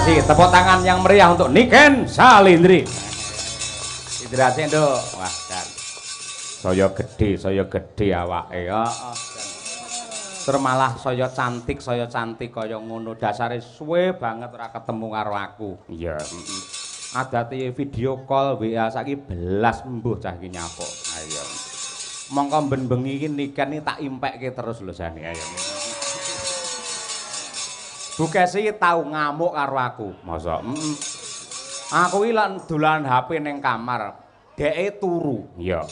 kasih. Tepuk tangan yang meriah untuk Niken Salindri. Hidrasi, Nduk. Wah, dan saya gede awake. Heeh. Terus malah saya cantik kaya ngono. Dasare suwe banget ora ketemu karo aku. Iya, heeh. Adate video call WA saiki belas mbuh cah iki nyapuk. Ayo. Mongko ben bengi iki Niken iki tak impekke terus lho jane. Ayo. Bu Kesi tau ngamuk karo aku. Masa? Heeh. Aku iki lak dolan HP ning kamar. Dheke turu. Iya.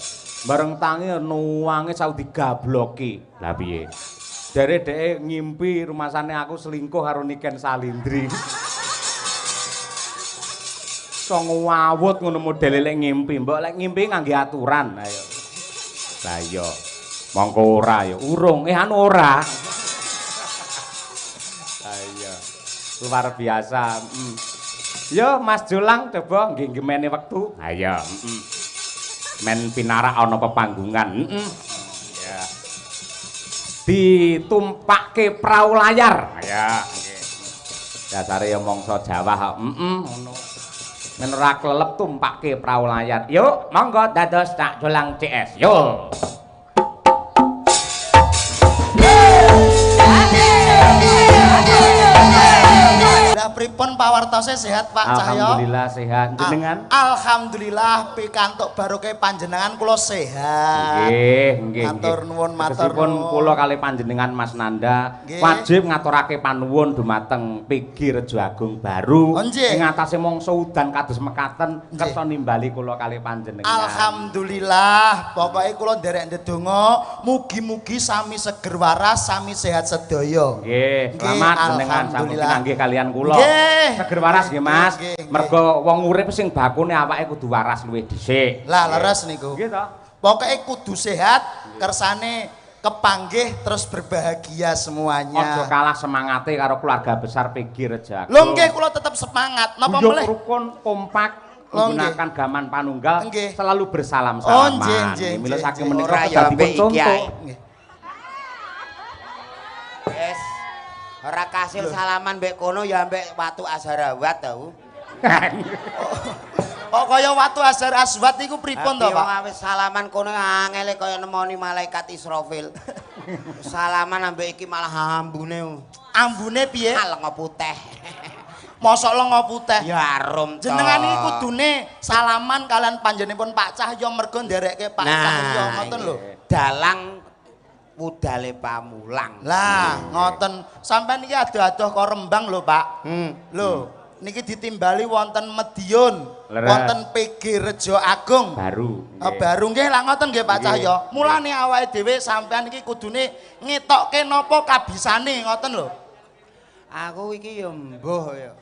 Bareng tangi nuwange sau digabloki. Lah piye? Jare dheke ngimpi rumasane aku selingkuh karo Niken Salindri. So ngawut ngono modele lek ngimpi. Mbok lek ngimpi ngangge aturan. Ayo. Lah iya. Mongko ora ya urung. Anu ora. Lah iya. Luar biasa. Yo Mas Jolang coba nggih gemene wektu. Ha iya, heeh. Men pinarak ana pepanggungan. Heeh. Ya. Ditumpakke prau layar. Ya, nggih. Dasare ya mangsa Jawa kok. Heeh, ngono. Men ora klelep tumpakke prau layar. Yuk, monggo dados Cak Jolang CS. Yo. Lah pripun pawartose sehat Pak Cahyo? Alhamdulillah sehat. Jenengan? Alhamdulillah pikantuk barokah panjenengan kula sehat. Nggih, nggih. Matur nuwun, matur nuwun. Kula kali panjenengan Mas Nanda wajib ngaturake panuwun dumateng PG Rejo Agung Baru ing atase mangsa udan kados mekaten kersa nimbali kula kali panjenengan. Alhamdulillah, pokoke kula nderek ndedonga mugi-mugi sami seger waras, sami sehat sedaya. Nggih, selamat jenengan sampun pinanggih kalian kula. Seger waras nggih Mas. Mergo wong urip sing bakune awake kudu waras luwih dhisik. Lah leres niku. Nggih to. Pokoke kudu sehat, kersane kepanggih terus berbahagia semuanya. Aja kalah semangate karo keluarga besar PG Rejo Agung. Lho nggih kula tetep semangat. Napa melih? Rukun kompak menggunakan gaman panunggal selalu bersalam-salaman. Oh nggih nggih. Mila saking menika dadi contoh. Wes. Ora kasil salaman mbek kono ya mbek watu Azharawat tau. Kok kaya watu Azhar Aswad iku pripun to, Pak? Wis salaman kono angele kaya nemoni malaikat Israfil. Salaman ambek iki malah ambune. Ambune piye? Lenga putih. Mosok lenga putih. Ya arum to. Jenengan iki kudune salaman kalian panjenenganipun Pak Cahyo mergo nderekke Pak Cahyo ngoten lho. Dalang wudale pamulang. Lah, ngoten. Sampeyan iki adoh-adoh kok Rembang lho, Pak. Lho, niki ditimbali wonten Medion, wonten PG Rejo Agung. Baru. Baru nggih lah ngoten nggih Pak Cahyo. Mulane awake dhewe sampeyan iki kudune ngetokke napa kabisane ngoten lho. Aku iki ya mbuh ya.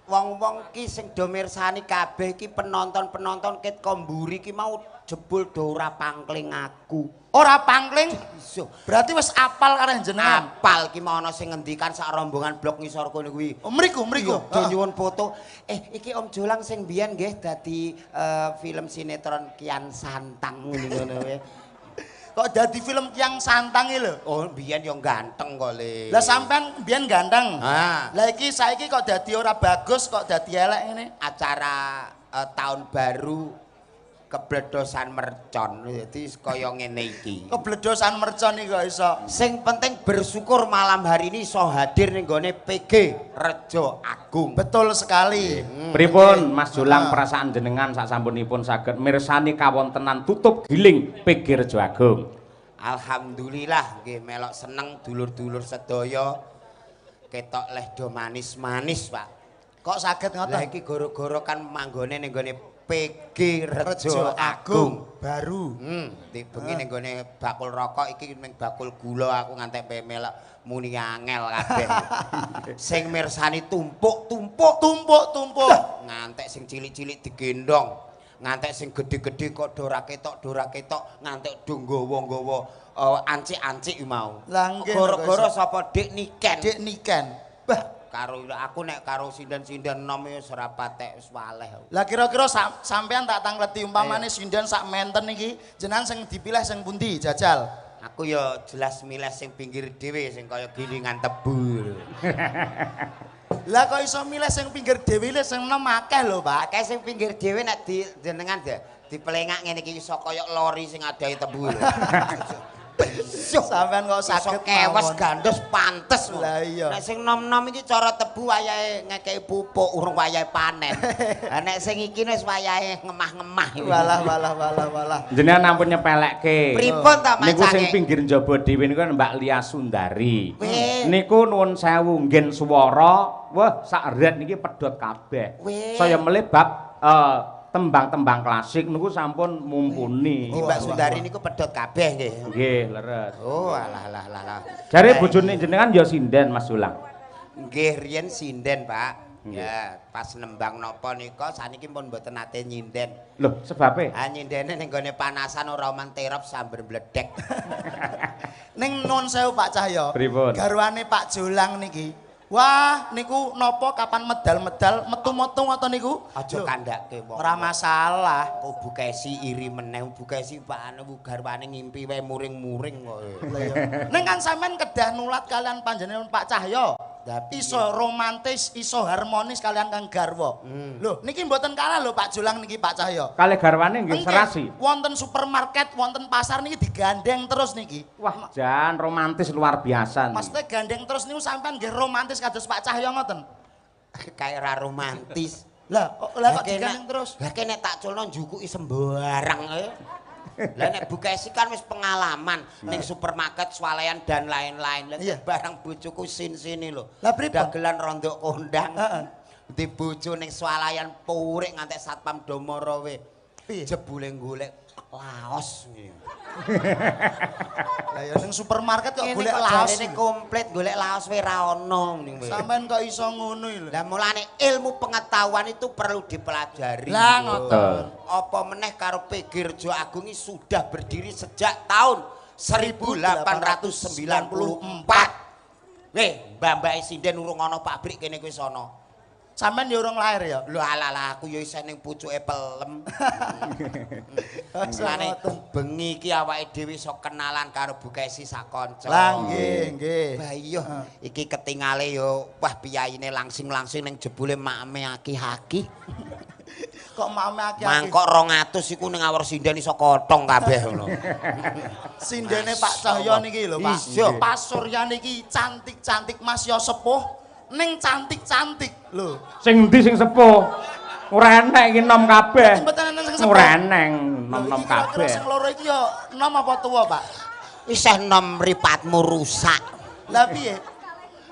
Wong-wong ki sing do mirsani kabeh iki penonton-penonton ket ko mburi ki mau jebul do ora pangkling aku. Ora pangkling? Iso. Berarti wis apal karo jenengan. Apal ki mau ana sing ngendikan sak rombongan blok ngisor kono kuwi. Oh, mriku, mriku. Do nyuwun foto. Iki Om Jolang sing biyen nggih dadi film sinetron Kian Santang ngono kuwi. Kok dadi film Kian Santang iki lho? Oh, biyen yo ganteng kok le. Lah sampean biyen ganteng. Ha. Lah iki saiki kok dadi ora bagus, kok dadi elek ngene? Acara tahun baru kebledosan mercon, jadi kaya ngene iki. Kebledosan mercon iki kok iso. Sing penting bersyukur malam hari ini iso hadir ning gone PG Rejo Agung. Betul sekali. Pripun Mas Jolang perasaan jenengan sak sampunipun saged mirsani kawontenan tutup giling PG Rejo Agung? Alhamdulillah nggih melok seneng dulur-dulur sedaya. Ketok leh do manis-manis, Pak. Kok saged ngoten? Lah iki goro-goro kan manggone ning gone PG Rejo Agung Baru. Di bengi ning gone bakul rokok iki ning bakul gula aku ngantek melok muni angel kabeh. Sing mirsani tumpuk-tumpuk, tumpuk-tumpuk. Ngantek sing cilik-cilik digendong, ngantek sing gedhe-gedhe kok do ora ketok, ngantek do nggawa-nggawa ancik-ancik mau. Goro-goro sapa Dik Niken? Dik Niken. Bah, karo aku nek karo sinden-sinden nom ya ora patek wis waleh. Lah kira-kira sampean tak tangleti umpamane sinden sak menten iki jenengan sing dipilih sing pundi jajal? Aku ya jelas milih sing pinggir dhewe sing kaya gilingan tebu. Lah kok iso milih sing pinggir dhewe lho sing enom akeh lho, Pak. Akeh sing pinggir dhewe nek di jenengan dipelengak ngene iki iso kaya lori sing adahe tebu lho. Sampeyan kok saged kewes gandos pantes. Lah iya. Nek sing nom-nom iki cara tebu wayahe ngekeki pupuk urung wayahe panen. Lah nek sing iki wis wayahe ngemah-ngemah. Walah walah walah walah. Jenengan ampun nyepelekke. Pripun ta macane? Niku sing pinggir njaba dhewe niku Mbak Lia Sundari. Niku nuwun sewu nggen swara, wah sak ret niki pedhot kabeh. Saya melih bab tembang-tembang klasik niku sampun mumpuni. Mbak Sundari niku pedhot kabeh nggih. Nggih, leres. Oh, alah alah alah. Jare bojone jenengan ya sinden Mas Sulang. Nggih, riyen sinden, Pak. Ya, pas nembang napa nika saniki pun mboten nate nyinden. Lho, sebabe? Ah nyindene ning gone panasan ora oman terop samber bledek. Ning nun sewu Pak Cahyo. Pripun? Garwane Pak Jolang niki. Wah, niku napa kapan medal-medal metu-metu ngoten niku? Aja kandhake wong. Ora masalah. Kok Bu Kesi iri meneh, Bu Kesi Pak anu garwane ngimpi wae muring-muring kok. Lah iya. Ning kan sampean kedah nulat kalian panjenengan Pak Cahyo. Iso romantis, iso harmonis kalian kang garwa. Lho, niki mboten kalah lho Pak Jolang niki Pak Cahyo. Kalih garwane nggih serasi. Wonten supermarket, wonten pasar niki digandeng terus niki. Wah, jan romantis luar biasa. Maksudnya gandeng terus niku sampean nggih romantis kados Pak Cahyo ngoten. Kayak ra romantis. Lah, kok digandeng terus? Lah kene tak culno njukuki sembarang ae. Lah nek Bu Kesi kan wis pengalaman ning supermarket, swalayan dan lain-lain. Lah barang bojoku sin-sini lho. Dagelan rondok kondang. Heeh. Di bojo ning swalayan purik ngantek satpam do mara we. Jebule golek laos ngene. Lah ya ning supermarket kok golek laos. Jarene komplit golek laos we ra ono ning. Sampeyan kok iso ngono lho. Lah mulane ilmu pengetahuan itu perlu dipelajari. Lah ngoten. Apa meneh karo PG Rejo Agung ini sudah berdiri sejak tahun 1894. Weh, mbah-mbahe sinden urung ana pabrik kene kuwi sono. Sampeyan ya urung lahir ya? Lho alah aku ya isih ning pucuke pelem. Mulane bengi iki awake dhewe iso kenalan karo Bu Kesi sak kanca. Lah nggih, nggih. Bah iya, iki ketingale ya wah piyayine langsing-langsing ning jebule makme aki-aki. Kok makme aki-aki? Mangkok 200 iku ning awor sinden iso kotong kabeh ngono. Sindene Pak Cahyo niki lho, Pak. Pas Surya niki cantik-cantik Mas yo sepuh. Ning cantik-cantik lho. Sing endi sing sepuh? Ora enek iki nom kabeh. Ora eneng nom-nom kabeh. Sing loro iki ya nom apa tuwa, Pak? Isih nom mripatmu rusak. Lah piye?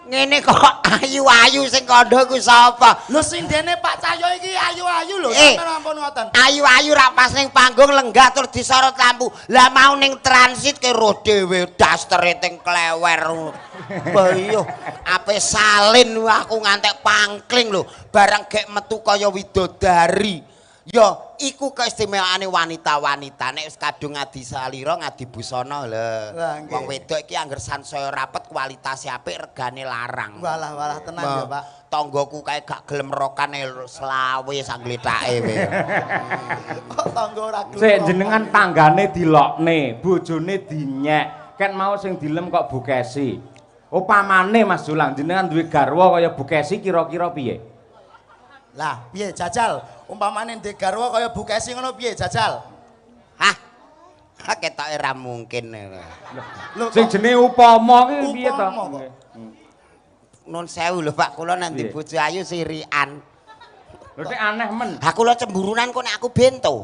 Ngene kok ayu-ayu sing kandha iku sapa? Lho sindene Pak Cahyo iki ayu-ayu lho, sampeyan ampun ngoten. Ayu-ayu ra pas ning panggung lenggah tur disorot lampu. Lah mau ning transit ke roh dhewe dastere teng klewer. Bah iya, ape salin aku ngantek pangkling lho, barang gek metu kaya widodari. Ya iku keistimewaane wanita-wanita nek wis kadung ngadi salira ngadi busana lho. Wong wedok iki angger sansaya rapet kualitase apik regane larang. Walah walah tenan ya, Pak. Tanggaku kae gak gelem rokane selawe sanggletake we. Kok tangga ora gelem. Sik jenengan tanggane dilokne, bojone dinyek. Ket mau sing dilem kok Bu Kesi. Upamane Mas Jolang jenengan duwe garwa kaya Bu Kesi kira-kira piye? Lah, piye jajal? Umpamane ndek garwa kaya Bu Kesi ngono piye jajal? Hah. Ha ketoke ra mungkin. Lho sing jenenge upama ki piye to? Nun sewu lho Pak, kula nanti bojo ayu sirian. Lho nek aneh men. Ha kula cemburunan kok nek aku bento.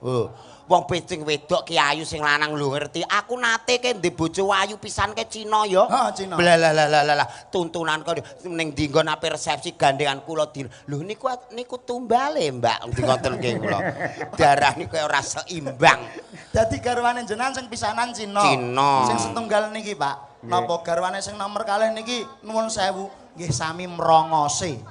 Oh, wong becing wedok ki ayu sing lanang lho ngerti. Aku nate ke ndek bojo ayu pisan ke Cina ya. Heeh, Cina. Lah tuntunan kok ning ndi nggon ape resepsi gandengan kula di. Lho niku niku tumbale, Mbak, ndi ngoten nggih kula. Darah niku ora seimbang. Dadi garwane jenengan sing pisanan Cina. Cina. Sing setunggal niki, Pak. Napa garwane sing nomor kalih niki nuwun sewu nggih sami mrongose.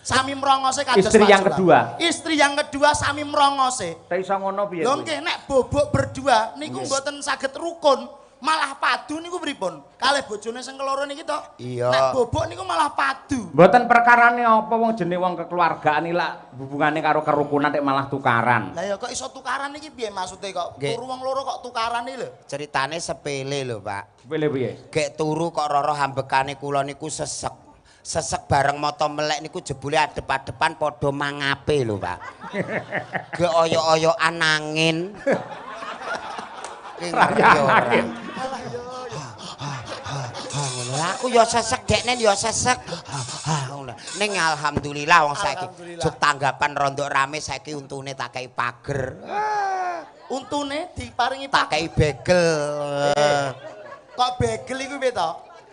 Sami mrongose kados istri yang kedua. Istri yang kedua sami mrongose. Ta iso ngono piye? Lho nggih nek bobok berdua niku mboten saged rukun, malah padu niku pripun? Kalih bojone sing keloro niki to. Iya. Nek bobok niku malah padu. Mboten perkarane apa wong jenenge wong kekeluargaan iki lak hubungane karo kerukunan nek malah tukaran. Lah ya kok iso tukaran iki piye maksude kok? Turu wong loro kok tukaran iki lho. Ceritane sepele lho, Pak. Sepele piye? Gek turu kok roro ambekane kula niku sesek. Sesek bareng mata melek niku jebule adep-adepan padha mangape lho, Pak. Ge oyok-oyokan angin. Angin. Ngono. Aku ya sesek, dekne ya sesek. Ngono. Ning alhamdulillah wong saiki jek tanggapan rondok rame saiki untune tak kei pager. Untune diparingi tak kei begel. Kok begel iku piye to?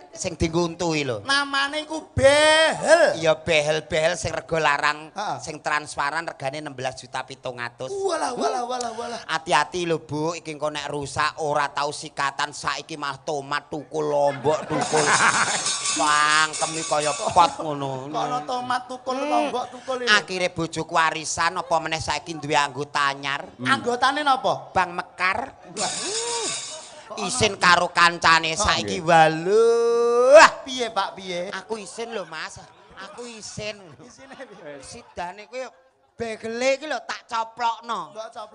Sing dienggo untu iki lho. Namane iku behel. Iya behel-behel sing rega larang, sing transparan regane 16.700.000. Walah walah walah walah. Hati-hati lho Bu, iki engko nek rusak ora tau sikatan saiki malah tomat tukul lombok tukul. Pangkem iki kaya pot ngono. Kono tomat tukul lombok tukul iki. Akhire bojoku warisan apa meneh saiki duwe anggota anyar. Anggotane napa? Bank Mekar. Isin karo kancane saiki waluh. Piye Pak piye? Aku isin lho Mas. Aku isin. Isine piye? Sidane kuwi begele iki lho tak coplokno.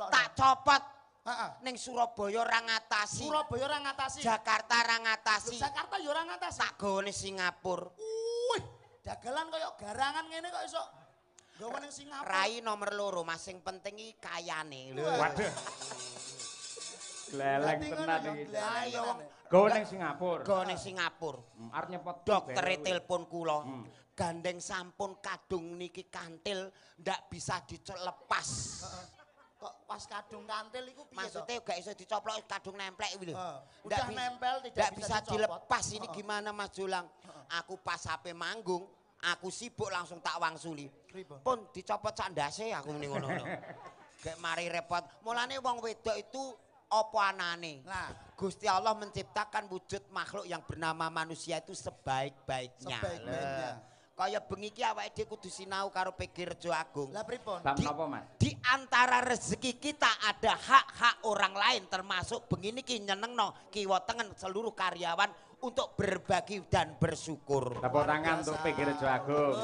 Tak copot. Heeh. Ning Surabaya ora ngatasi. Surabaya ora ngatasi. Jakarta ora ngatasi. Jakarta ya ora ngatasi. Tak gone Singapura. Wih, dagelan koyo garangan ngene kok iso gawe ning Singapura. Rai nomor 2 Mas, sing penting iki kayane lho. Waduh. Gleleng tenan iki. Ayo gawe ning Singapura. Gawe ning Singapura. Arep nyepot doktere telepon kula. Gandeng sampun kadung niki kantil ndak bisa dilepas. Kok pas kadung kantil iku piye to? Maksudnya gak iso dicoplok kadung nemplek kuwi lho. Udah nempel tidak bisa dilepas ini gimana Mas Jolang? Aku pas ape manggung, aku sibuk langsung tak wangsuli. Pun dicopot sak ndase aku muni ngono. Gek mari repot. Mulane wong wedok itu apa anane? Nah, Gusti Allah menciptakan wujud makhluk yang bernama manusia itu sebaik-baiknya. Sebaik-baiknya. Kaya bengi iki awake dhewe kudu sinau karo PG Rejo Agung. Lah pripun? Bab napa, Mas? Di antara rezeki kita ada hak-hak orang lain termasuk bengi niki nyenengno kiwa tengen seluruh karyawan untuk berbagi dan bersyukur. Tepuk tangan untuk PG Rejo Agung.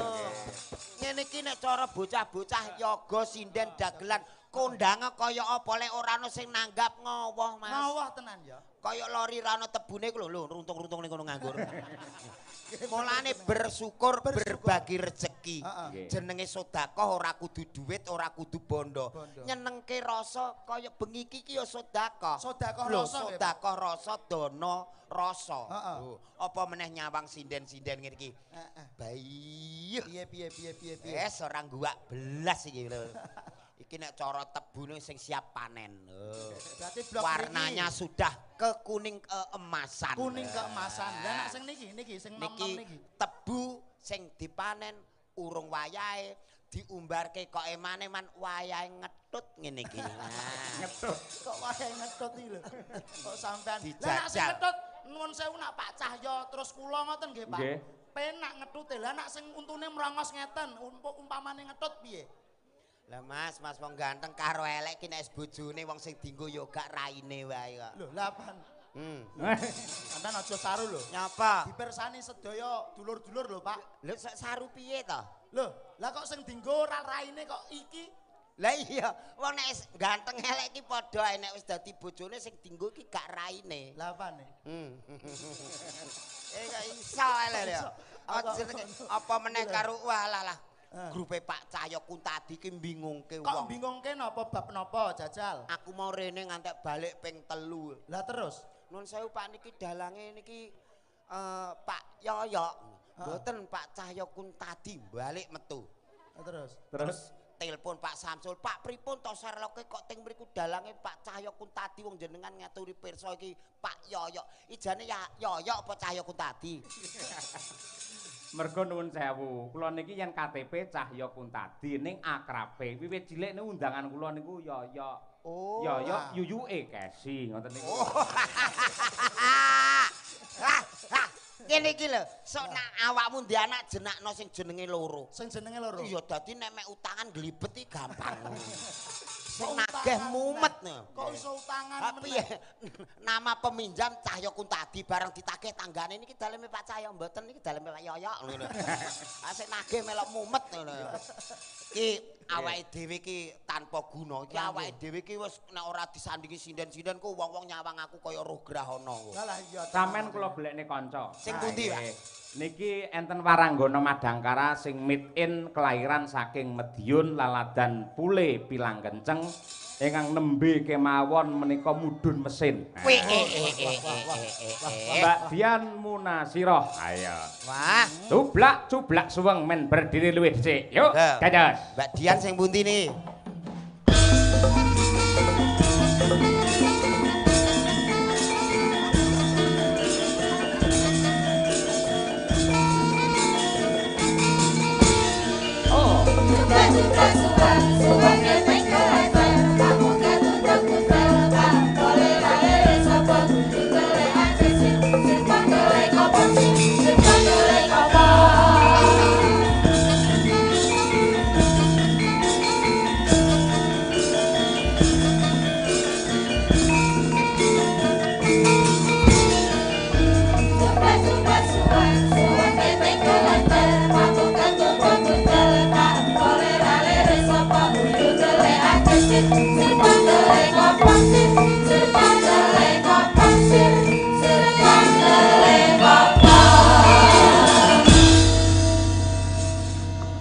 Ngene iki nek cara bocah-bocah yoga sinden dagelan kondang kaya apa lek ora ana sing nanggap ngowoh Mas. Ngowoh tenan ya. Kaya lori ra ana tebune iku lho runtung-runtung ning kono nganggur. Mulane bersyukur, berbagi rezeki. Jenenge sedekah ora kudu duit, ora kudu bondo. Nyenengke rasa kaya bengi iki ya sedekah. Sedekah rasa. Sedekah rasa dana rasa. Apa meneh nyawang sinden-sinden ngene iki. Heeh. Bayi. Piye piye piye piye piye. Wes ora guwak belas iki lho. Iki nek cara tebune sing siap panen. Berarti blok warnanya niki sudah ke kuning keemasan. Kuning keemasan. Lah nek sing niki niki sing nom-nom niki. Tebu sing dipanen urung wayahe diumbarke kok emane-man wayahe ngetut ngene iki. Ngetut. Kok wayahe ngetut iki lho. Kok sampean. Lah nek sing ngetut nuwun sewu nak Pak Cahyo terus kula ngoten nggih Pak. Penak ngetute. Lah nek sing untune mrongos ngeten umpamane ngetut piye? Lah Mas, Mas wong ganteng karo elek ki nek bojone wong sing dienggo ya gak raine wae kok. Lho, lha apaan? Sampeyan aja saru lho. Nyapa? Dipersani sedaya dulur-dulur lho, Pak. Lho saru piye to? Lho, lah kok sing dienggo ora raine kok iki? Lah iya, wong nek ganteng elek iki padha ae nek wis dadi bojone sing dienggo iki gak raine. Lah apane? Eh kok iso ae lho. Apa meneh karo walah lah. Grupe Pak Cahyo Kuntadi ki bingungke wong. Kok bingungke napa bab napa jajal? Aku mau rene ngantek balik ping 3. Lah terus? Nun sewu Pak niki dalange niki Pak Yoyok. Mboten Pak Cahyo Kuntadi balik metu. Terus? Terus telepon Pak Samsul, Pak pripun to Sherlocke kok teng mriku dalange Pak Cahyo Kuntadi wong jenengan ngaturi pirsa iki Pak Yoyok. Ijane ya Yoyok apa Cahyo Kuntadi? Mergo nuwun sewu, kula niki yen KTP Cahyo Kuntadi ning akrabe wiwit cilik niku undangan kula niku Yoyok. Oh. Yoyok yuyuke Kesi ngoten niku. Ngene iki lho, sok nak awakmu ndek anak jenakno sing jenenge loro. Sing jenenge loro. Iya, dadi nek mek utangan glibet iki gampang. Sing nagih mumet. Kok iso utangan meneh? Nama peminjam Cahyo Kuntadi bareng ditagih tanggane niki daleme Pak Cahyo mboten niki daleme Pak Yoyok ngono. Ah sing nagih melok mumet ngono. Ki awake dhewe iki tanpa guna. Iki awake dhewe iki wis nek ora disandingi sinden-sinden ku wong-wong nyawang aku kaya roh grahana. Lah iya. Sampeyan kula golekne kanca. Sing pundi, Pak? Niki enten waranggana Madangkara sing made in kelahiran saking Mediun Laladan Pule Pilang Kenceng ingkang nembe kemawon menika mudhun mesin. Mbak Dian Munasiroh. Ayo. Wah, cublak cublak suweng men berdiri luwih dhisik. Yuk, dados. Mbak Dian sing pundi niki?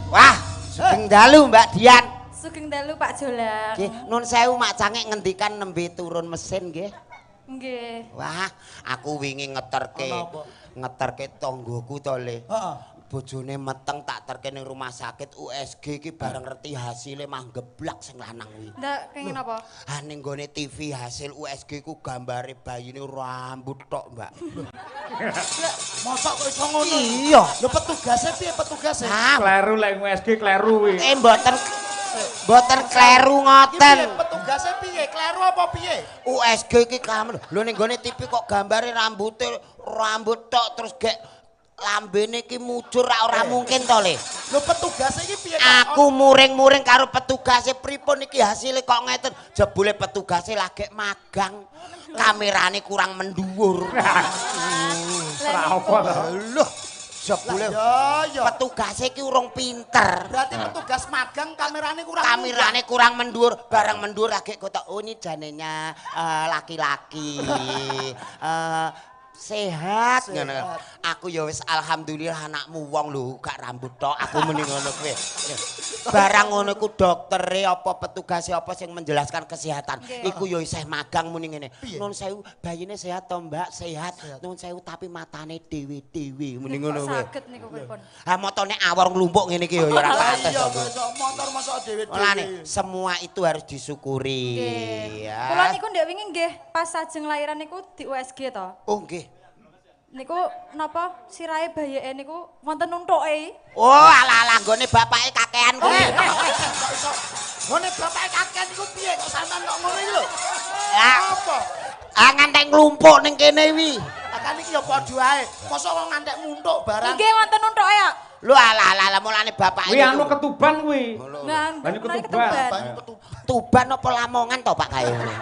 Wah, sugeng dalu Mbak Dian. Sugeng dalu Pak Jolang. Nggih, nun sewu mak cangek ngendikan nembe turun mesin nggih. Nggih. Wah, aku wingi ngeterke tanggoku to Le. Heeh. Bojone meteng tak terke ning rumah sakit USG iki bareng ngerti hasile mah geblak sing lanang kuwi. Ndak kenging napa? Ha ning gone TV hasil USG ku gambare bayine rambut tok, Mbak. Mosok kok iso ngono? Iya. Lho petugase piye petugase? Kleru lek USG kleru kuwi. Mboten kleru ngoten. Piye petugase piye? Kleru apa piye? USG iki kamen. Lho ning gone TV kok gambare rambute rambut tok terus gek lambene iki mujur ora mungkin to Le. Lho petugase iki piye? Aku muring-muring karo petugase pripun iki hasile kok ngeten. Jebule petugase lagi magang. Kamerane kurang mendhuwur. Ora apa to. Lho, jebule petugase iki urung pinter. Berarti petugas magang kamerane kurang. Kamerane kurang mendhuwur, barang mendhuwur lagi kotok oh ini janenya laki-laki. Sehat ngono. Aku ya wis alhamdulillah anakmu wong lho gak rambut tok aku muni ngono kuwi. Barang ngono iku doktere apa petugase apa sing menjelaskan kesehatan. Iku ya isih magang muni ngene. Nun sewu bayine sehat to Mbak? Sehat. Nun sewu tapi matane dhewe-dhewe muni ngono kuwi. Saged niku pripun? Ha motone awor nglumpuk ngene iki ya ora pantes. Iya kok iso motor mosok dhewe-dhewe. Mulane semua itu harus disyukuri. Nggih. Kula niku ndek wingi nggih pas ajeng lahiran niku di USG to. Oh nggih. Niku napa sirahe bayeke niku wonten untuke. Oh alah-alah nggone bapake kakean kuwi. Kok iso nggone bapake kakean iku piye kok sampean kok ngono iki lho? Lah apa? Ah ngantek nglumpuk ning kene wi. Lah kan iki ya padha ae. Mosok wong ngantek muntuk barang. Nggih wonten untuke ya. Lho alah-alah mulane bapake. Kuwi anu Ketuban kuwi. Banyu Ketuban. Banyu Ketuban. Tuban apa Lamongan to Pak kae ngono.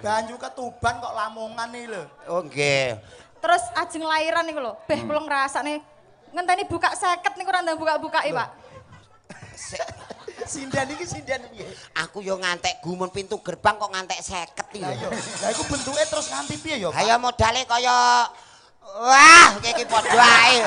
Banyu Ketuban kok Lamongan iki lho. Oh nggih. Terus ajeng lahiran niku lho, beh kula ngrasakne ngenteni buka 50 niku ora ndang buka-bukaki, Pak. Sinden iki sinden piye? Aku yo ngantek gumun pintu gerbang kok ngantek 50 iki. Lah iya. Lah iku bentuke terus nganti piye ya, Pak? Ayo modale kaya wah, iki padha ae.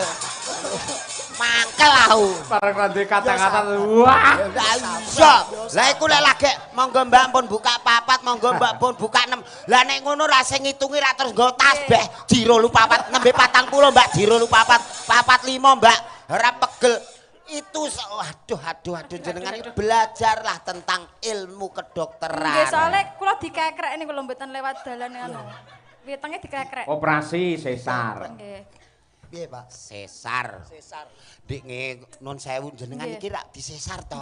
Mangkel aku. Bareng ra duwe kata-kata wah. Lah iya. Lah iku lek lagi monggo Mbak pun buka 4, monggo Mbak pun buka 6. Lah nek ngono ra sing ngitungi ra terus nggo tasbih. 2 4 nembe 40 Mbak, 2 4 4 5 Mbak. Ora pegel. Itu aduh aduh aduh jenengan belajarlah tentang ilmu kedokteran. Nggih, soalé kula dikekrek niku lho mboten lewat dalan ngono. Wetenge dikekrek. Operasi sesar. Nggih. Piye, Pak? Sesar. Sesar. Dik nggih nun sewu jenengan iki rak disesar to.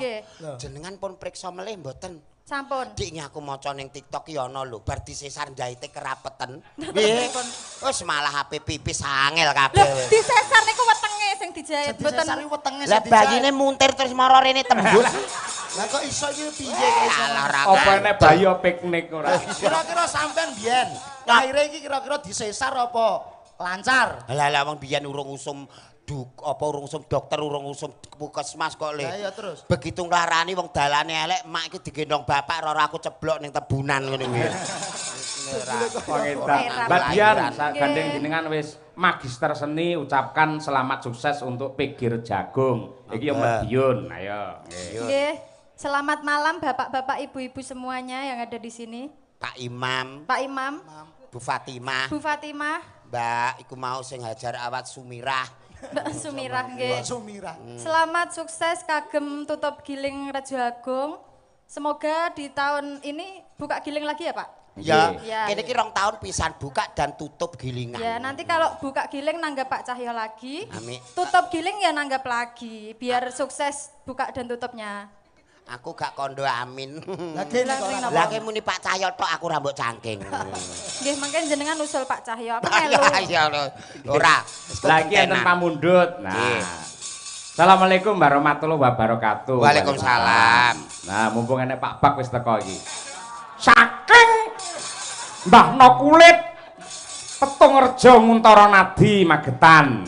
Jenengan pun priksa melih mboten? Sampun. Dik nggih aku maca ning TikTok ki ana lho, bar disesar njahite kerapeten. Nggih. Wis malah HP pipis angel kabeh. Lho, disesar niku wetenge sing dijahit mboten. Disesar wetenge sing dijahit. Lah bayine muntir terus mara rene tembus. Lah kok iso iki piye kok iso? Apa nek bayi piknik ora? Kira-kira sampean biyen lahire iki kira-kira disesar apa lancar? Lah lah wong biyen urung usum apa urung usum dokter, urung usum puskesmas kok le. Lah iya terus. Begitu nglarani wong dalane elek, mak iki digendong bapak roro aku ceblok ning tebunan ngene kuwi. Wong edan. Mbak Dian, gandeng jenengan wis magister seni, ucapkan selamat sukses untuk PG Rejagung. Iki yo Madiun. Ayo. Nggih. Selamat malam bapak-bapak, ibu-ibu semuanya yang ada di sini. Pak Imam. Pak Imam. Bu Fatimah. Bu Fatimah. Mbak, iku mau sing hajar awat Sumirah. Mbak Sumirah nggih. Mbak Sumirah. Selamat sukses kagem tutup giling Rejo Agung. Semoga di tahun ini buka giling lagi ya, Pak. Ya, kene iki 2 tahun pisan buka dan tutup gilingan. Ya, nanti kalau buka giling nanggap Pak Cahyo lagi. Amin. Tutup giling ya nanggap lagi biar sukses buka dan tutupnya. Aku gak kondo amin. Lah ki muni Pak Cahyo tok aku ora mbok cangking. Nggih, mangke jenengan usul Pak Cahyo, aku melu. Iya ora. Lah iki enten pamundhut. Nah. Assalamualaikum warahmatullahi wabarakatuh. Waalaikumsalam. Nah, mumpung enek Pak Bak wis teko iki. Saking Mbah No Kulit Petungrejo Nguntara Nadi Magetan.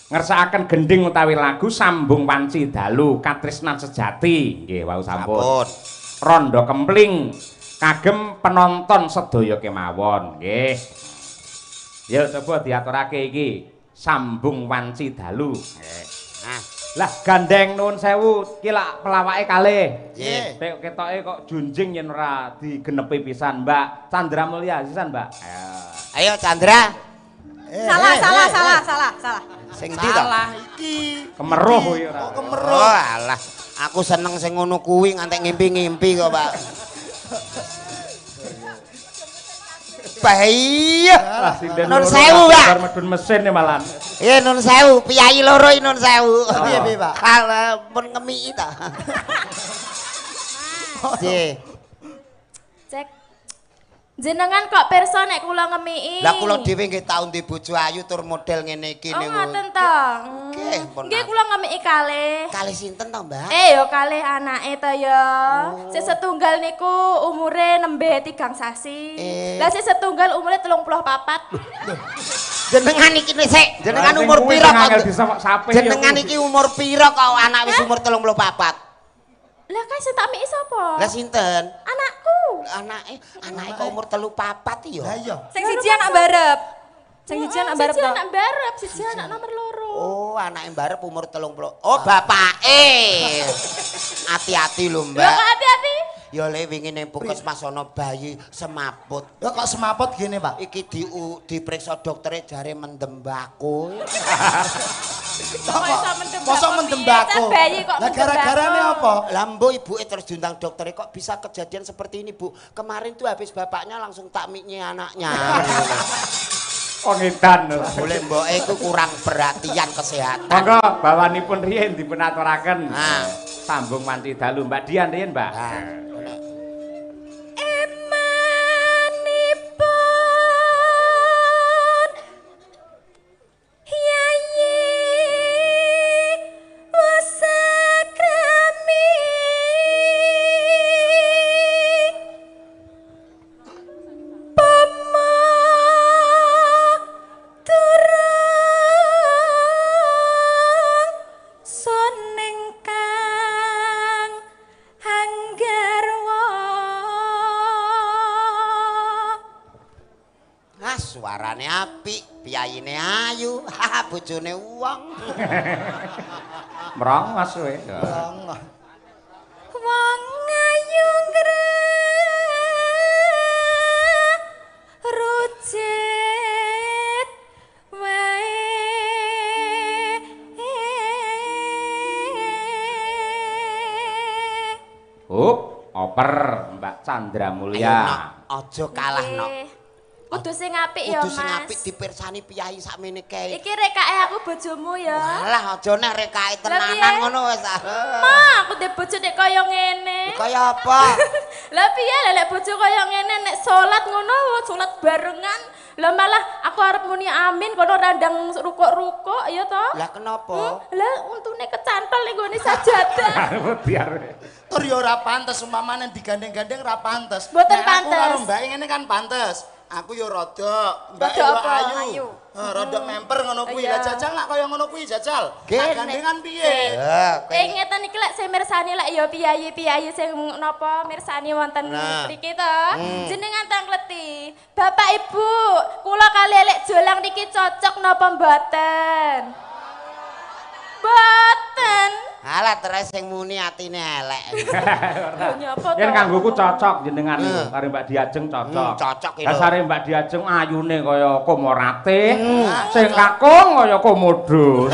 Ngersakaken gending utawi lagu Sambung Wanci Dalu Katresnan Sejati. Nggih, wau sampun. Rondo Kempling kagem penonton sedaya kemawon. Nggih. Ya coba diaturake iki Sambung Wanci Dalu. Nggih. Nah, lah gandeng nuwun sewu iki lak pelawake kalih. Nggih. Tek ketoke kok junjing yen ora digenepi pisan, Mbak. Chandra Mulya sisan, Mbak. Ayo Chandra. Salah. Sing ndi to? Salah iki. Kemeruh kuwi ora. Kok kemeruh? Oh alah, aku seneng sing ngono kuwi ngantek ngimpi-ngimpi kok, Pak. Bahaya. Nun sewu, Pak. Bar medun mesin ya malan. Iya nun sewu, piyayi loro iki nun sewu. Piye piye, Pak? Alah, pun ngemiki ta. Nggih. Cek. Jenengan kok pirsa nek kula ngemiki? Lah kula dhewe nggih tau ndek bojo ayu tur model ngene iki niku. Oh ngoten to. Nggih, nggih kula ngemiki kalih. Kalih sinten to, Mbak? Ya kalih anake to ya. Sing setunggal niku umure nembe 3 sasi. Lah sing setunggal umure 34. Jenengan iki sik, jenengan umur pira kok? Jenengan iki umur pira kok anak wis umur 34? Lah kae sing tak miki sapa? Lah sinten? Anakku. Anake, anake kok umur 34 ya? Lah iya. Sing siji anak barep. Sing siji anak barep to. Siji anak barep, siji anak nomor 2. Oh, anake barep umur 30. Oh, bapake. Hati-hati lho, Mbak. Lho kok hati-hati? Ya le wingi ning puskesmas ana bayi semaput. Lho kok semaput gini, Pak? Iki diperiksa doktere jare mendem bako. Mosok mendem bako. Lah gara-garane apa? Lah mbok ibuke terus diundang doktere kok bisa kejadian seperti ini, Bu. Kemarin tuh habis bapaknya langsung tak miknya anaknya. Wong edan. Boleh mboke iku kurang perhatian kesehatan. Monggo bawanipun riyin dipun aturaken. Nah, Sambung Wanci Dalu Mbak Dian riyin, Mbak. Nah. Emanipun Yayi Wasakrami Pama turung sun ingkang hanggarwa. Ah, suarane apik, piyayine ayu, haha bojone wong. Merongos kowe. Merongos. Wong ayu ngrucit wae. Hup, oper Mbak Chandra Mulya. Ayo, Nok, aja kalah, Nok. Kudu sing apik ya, Kudu sing Mas. apik dipirsani piyayi sakmene kae. Iki rekake aku bojomu ya. Alah aja nek rekake tenanan ngono wis. Ma, aku ndek bojo nek kaya ngene. Kaya apa? Lah piye lek bojo kaya ngene nek salat ngono, salat barengan, Lah malah aku arep muni amin kono randang rukuk-rukuk ya to. Lah kenapa? Lah untune kecantol ning gone sajadah. Biar. Tur ya ora pantes umpamane digandeng-gandeng ora pantes. Mboten pantes. Aku karo mbake ngene kan pantes. Aku ya rada, mbake ya ayu. Rada memper ngono kuwi. Lah jajal nak kaya ngono kuwi jajal. Nak gandengan piye? Ngeten iki lek sing mirsani lek ya piyayi-piyayi sing napa mirsani wonten mriki to. Jenengan tangkleti. Bapak Ibu, kula kali lek jolang niki cocok napa mboten? Mboten. Alah terus sing muni atine elek. Yen kanggoku cocok jenengan niku karo Mbak Diajeng cocok. Cocok iki. Dasare Mbak Diajeng ayune kaya komorate, sing kakung kaya komodo.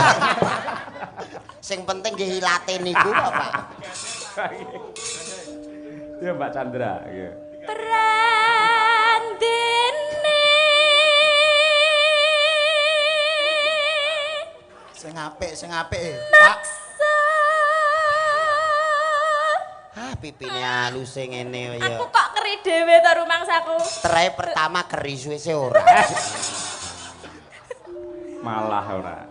Sing penting nggih ilate niku kok, Pak. Ya Mbak Chandra, nggih. Prandene sing apik, Pak. Ah, pipine aluse ngene ya. Aku kok keri dhewe to rumangsaku. Terae pertama keri suwese ora. Malah ora.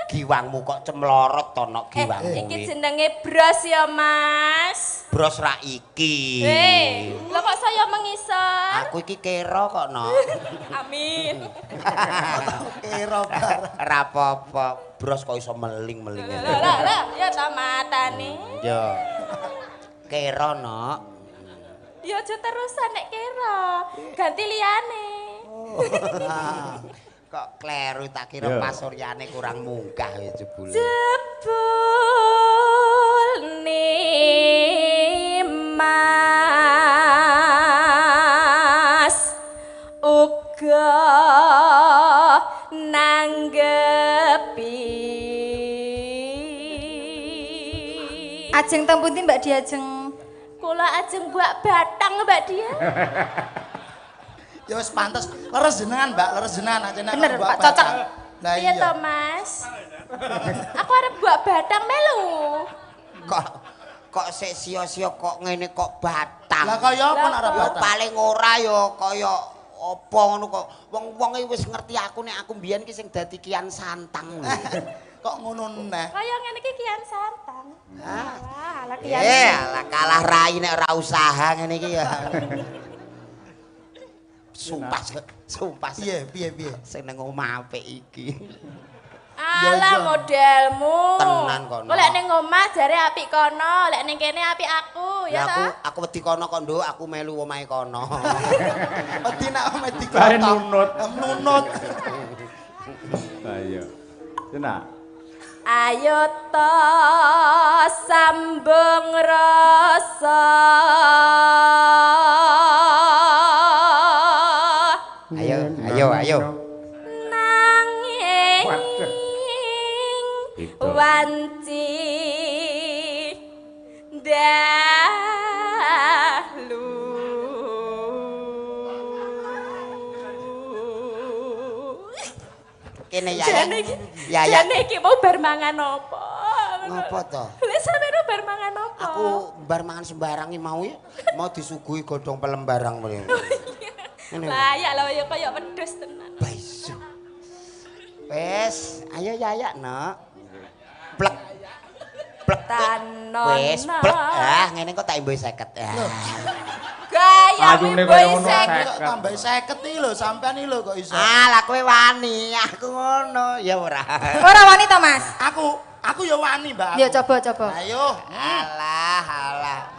Giwangmu kok cemlorot to nok giwangmu. Iki jenenge bros ya, Mas. Bros ra iki. Lho kok saya mengisor? Aku iki kera kok nok. Amin. Kera barang. Ora apa-apa, bros kok iso meling-meling. Lho lho, ya ta matane. Yo. Kera nok. Ya aja terusan nek kera. Ganti liyane. Kok kleru tak kira pasuryane kurang munggah ya jebule. Jebul Mas uga nanggepi. Ajeng teng pundi Mbak Diajeng? Kula ajeng buak batang Mbak Dia. Ya wis pantes, leres jenengan Mbak, leres jenengan aja nek bener, Pak, cocok. Lah iya to, Mas. Aku arep buak batang melu. Kok sik sia-sia kok ngene kok batang. Lah kaya apa nek arep batang? Paling ora ya kaya apa ngono kok. Wong-wong iki wis ngerti aku nek aku mbiyen ki sing dadi Kian Santang. Kok ngono neh. Kaya ngene iki Kian Santang. Wah, ala Kian. Alah kalah rai nek ora usaha ngene iki ya. Sumpah, sumpah. Piye, piye, piye? Sing nang omah apik iki. Alah modelmu. Tenan kono. Kok lek ning omah jare apik kono, lek ning kene apik aku, ya ta? Aku wedi kono kok, Nduk, aku melu omahe kono. Wedi nek omahe dikono. Nunut. Nunut. Lah iya. Tenan. Ayo to sambung rasa. Ayo, ayo, ayo. Nanging wanci dalu. Kene ya. Ya ya. Jane iki mau bar mangan apa? Ngopo to? Lha sampeyan bar mangan apa? Aku bar mangan sembarang iki mau ya. Mau disuguhi godhong pelem barang mrene. Layak lho ya kaya wedhus tenan. Baisu. Wes, ayo yayak nok. Plek. Plek. Tanono. Wes, plek. Ah, ngene kok tak imbuhi 50. Gaya ayune kaya ngono 50. Tambah 50 iki lho, sampean iki lho kok iso. Ah, lah kowe wani, aku ngono. Ya ora. Ora wani to, Mas? Aku ya wani, Mbak. Ya coba, coba. Ayo. Alah, alah.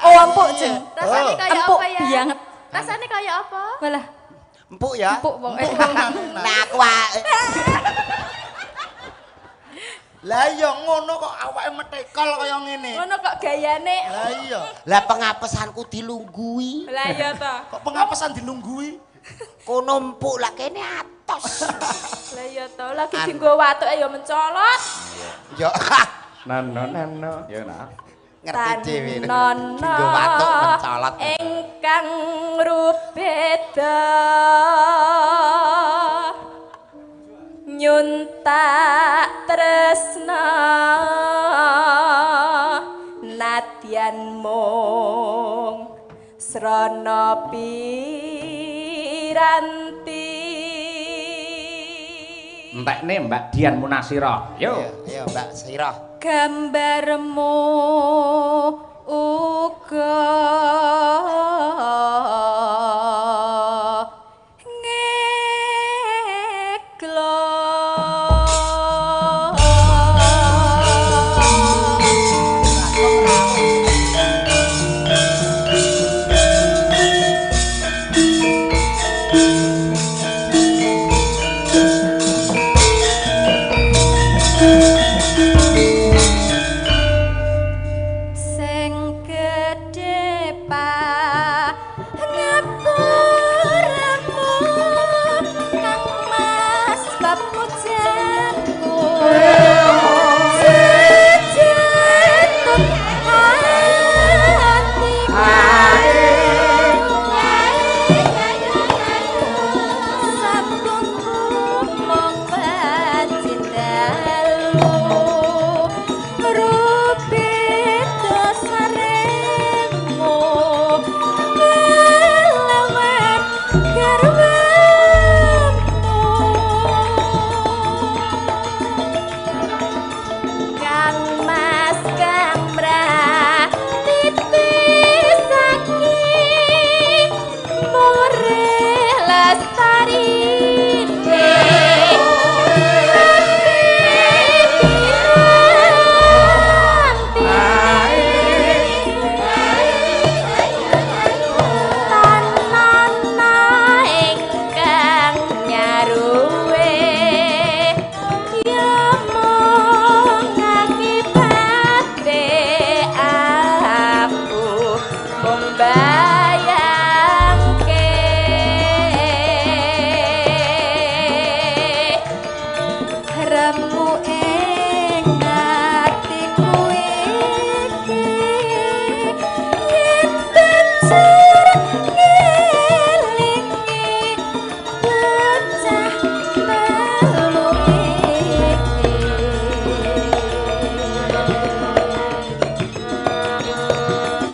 Oh, empuk, Jeng. Rasane kaya apa ya? Banget. Rasane kaya apa? Walah. Empuk ya? Empuk pokoke. Nah, aku Lah iya ngono kok awake metekol kaya ngene. Ngono kok gayane. Lah iya. Lah pengapesanku dilunggui. Lah iya to. Kok pengapesan dilunggui? Kono empuk lah kene atos. Lah iya to, lagi dienggo watuke ya mencolot. Ya. Nano nano. Ya nah. Ngerti dhewe. Dienggo watuk mencolot. Ingkang rubeda. Nyuntak tresna nadyan mung srana piranti. Entekne Mbak Dian Munasira. Yo, ayo Mbak Sirah. Gambarmu uga Bye.